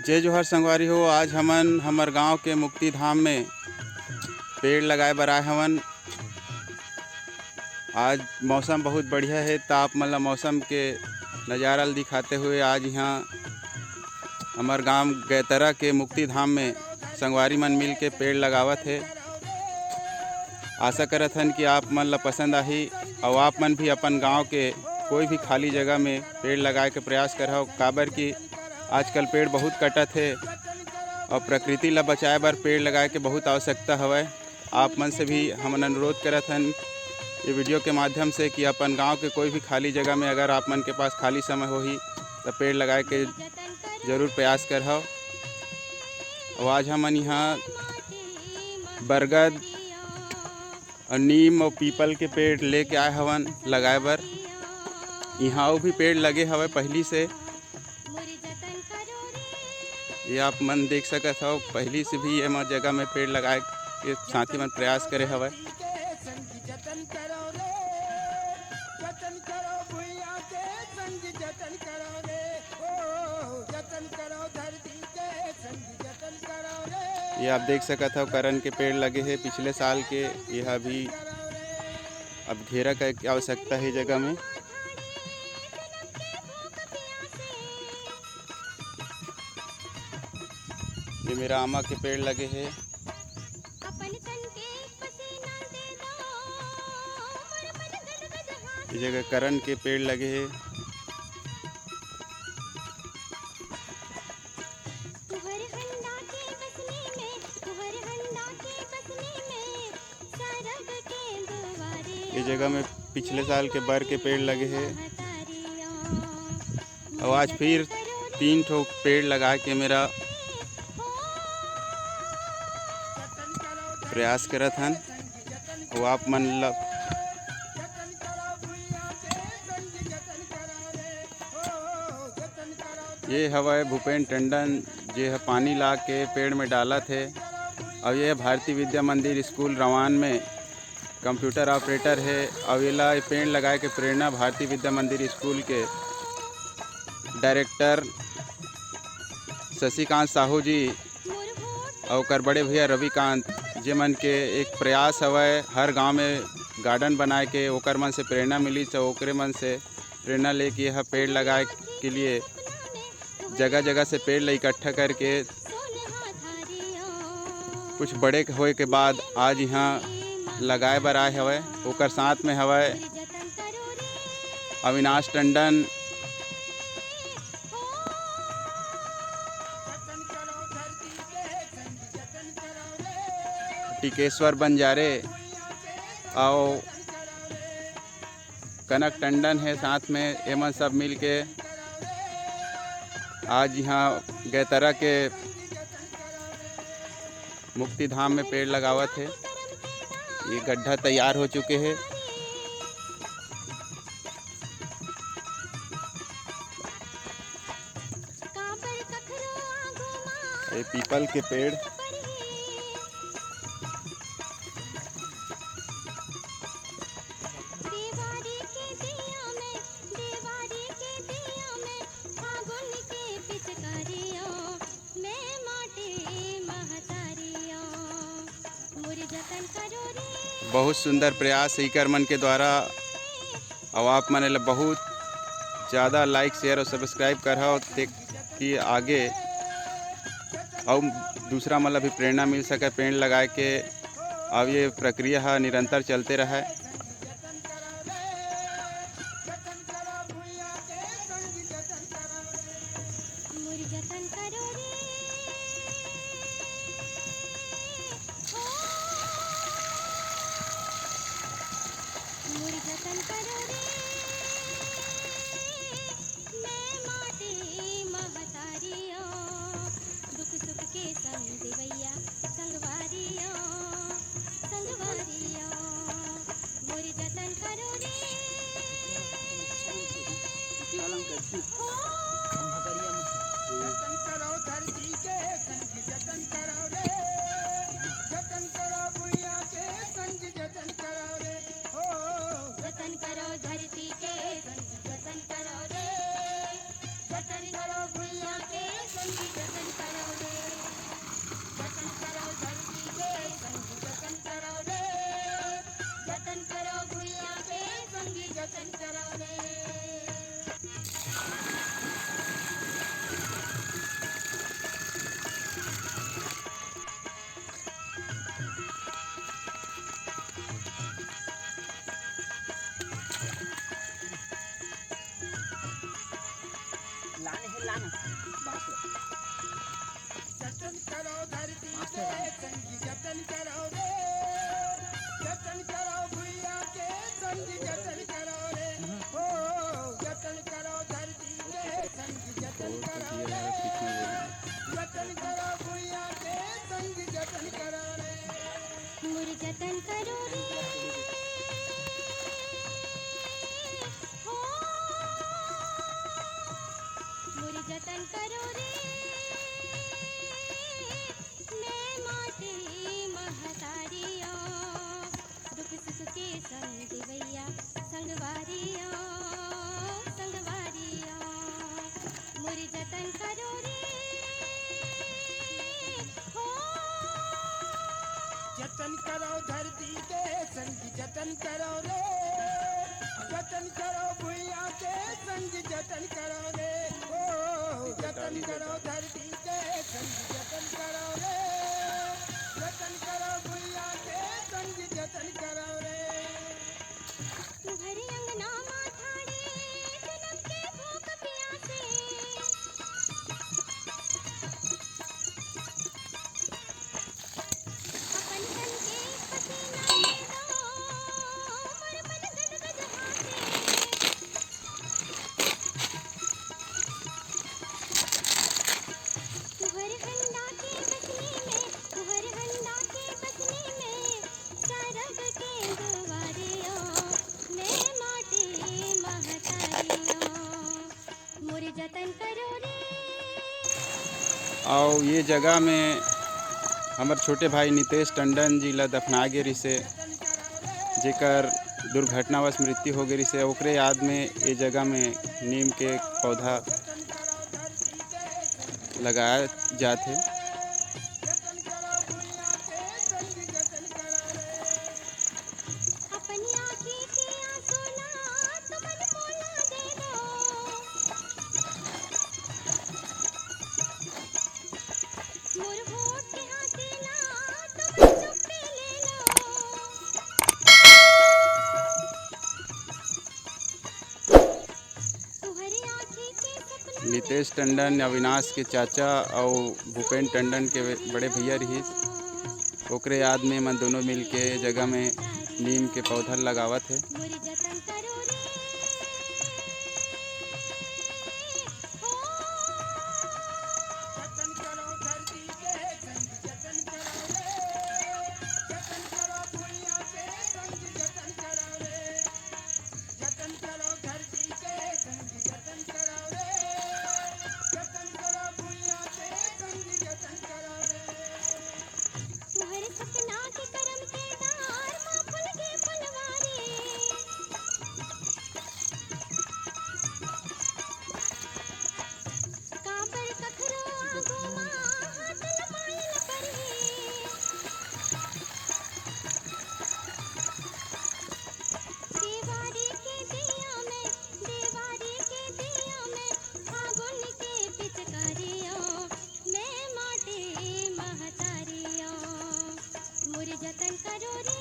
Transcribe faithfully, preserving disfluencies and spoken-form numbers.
जय जोहार संगवारी हो, आज हमन हमर गांव के मुक्ति धाम में पेड़ लगाए बर आए हवन। आज मौसम बहुत बढ़िया हे, त आप मन ला मौसम के नज़ारा ल दिखाते हुए आज इहाँ हमर गांव गैतरा के मुक्ति धाम में संगवारी मन मिल के पेड़ लगावत हे। आशा करत हन कि आप मन ला पसंद आही, अउ आप मन भी अपन गांव के कोई भी खाली जगह में पेड़ लगाए के प्रयास करहव, काबर कि आजकल पेड़ बहुत कटत हे अउ प्रकृति ला बचाए बर पेड़ लगाए के बहुत आवश्यकता हवय। आप मन से भी हमन अनुरोध करत हन ये वीडियो के माध्यम से कि अपन गांव के कोई भी खाली जगह में अगर आप मन के पास खाली समय होही, त पेड़ लगाए के जरूर प्रयास करहव। अउ आज हमन इहाँ बरगद अउ नीम अउ पीपल के पेड़ लेके आए हवन लगाए बर। इहाँ अउ भी पेड़ लगे हवय पहिली से। ये आप मन देख सकत हव, पहिली से भी ये म जगह में पेड़ लगाए के साथी मन प्रयास करे हवय। ये आप देख सकत हव, करन के पेड़ लगे हे पिछले साल के, ये अभी अब घेरा करे के आवश्यकता हे जगह में। ये मेरा आमा के पेड़ लगे हे। ये जगह करन के पेड़ लगे हे। ये जगह में पिछले साल के बर के पेड़ लगे हे, अउ आज फिर तीन ठो पेड़ लगाए के मेरा प्रयास करत हन। अउ आप मन ला ये हवय भूपेन टंडन, जे ह पानी ला के पेड़ में डालत हे। अउ ये भारतीय विद्या मंदिर स्कूल रवान में कंप्यूटर ऑपरेटर हे। अउ एला ये पेड़ लगाए के प्रेरणा भारतीय विद्या मंदिर स्कूल के डायरेक्टर शशिकांत साहू जी अउ ओकर बड़े भैया रविकांत, जेमन के एक प्रयास हवय हर गांव में गार्डन बनाए के, ओकर मन से प्रेरणा मिली, तो ओकरे मन से प्रेरणा लेके यह पेड़ लगाए के लिए जगह जगह से पेड़ ल इकट्ठा करके कुछ बड़े होए के बाद आज इहाँ लगाए बर आए हवय। ओकर साथ में हवय अविनाश टंडन, टिकेश्वर बंजारे अउ कनक टंडन हे साथ में। एमन सब मिल के आज इहाँ गैतरा के मुक्ति धाम में पेड़ लगावत हे। ये गड्ढा तैयार हो चुके हे। ये पीपल के पेड़। बहुत सुंदर प्रयास इकर मन के द्वारा। अउ आप मन एला बहुत ज़्यादा like, share अउ subscribe करहव, ताकि आगे अउ दूसरा मन ला भी प्रेरणा मिल सके पेड़ लगाए के। अउ ये प्रक्रिया ह निरंतर चलते रहय। जतन करो रे, जतन करो धरती के संगी, जतन करो रे, जतन करो भुइयां के संगी, जतन करो रे। लान हे लान, बांस ला। जतन करो धरती के संगी, जतन करो रे, जतन करो भुइयां के संगी, जतन करो रे, ओ जतन करो धरती के संगी, जतन करो रे, जतन करो भुइयां के संगी, जतन करो रे। मोर जतन करो रे, हो, मोर जतन करो रे, मैं माटी महतारी ओ, दुख सुख के संग देवैया, संगवारी ओ, संगवारी ओ, मोर जतन करो रे, हो। जतन करो धरती के संगी, जतन करो रे, जतन करो भुइयां के संगी, जतन करो रे, ओ, जतन करो धरती के संगी, जतन करो रे, जतन करो भुइयां के संगी, जतन करो रे। तुहरे अंगना मा ठाड़े जनम के भूख पियासे, अपन तन के पसीना में दो मोर मन गदगद हासे। तुहर हंडा के बसनी में, तुहर हंडा के बसनी में, सरग के दुआरे ओ, मैं माटी महतारी ओ, मोर जतन करो रे। अउ ये जगह में हमर छोटे भाई नितेश टंडन जी ला दफना गे रिसे, जेकर दुर्घटनावश मृत्यु हो गे रिसे, ओकरे याद में ये जगह में नीम के पौधा लगाए जात हे। अपनी आँखी के आंसू ला तुमन मोला दे दो, मोर होठ के आंसू ला तुमन चुप्पे ले लो। नितेश टंडन, अविनाश के चाचा, अउ भूपेन टंडन के बड़े भैया रिहिस। ओकरे याद में मन दोनों मिलके ए जगह में नीम के पौधा लगावत हे। तुहरे सपना के करम के डार मा फूल गे फुलवारी। काबर कखरो आगू मा हाथ लमाए ल परही। देवारी के दिया में, देवारी के दिया में, फागुन के पिचकारियों, मैं माटी महतारियों, मोर जतन करो रे।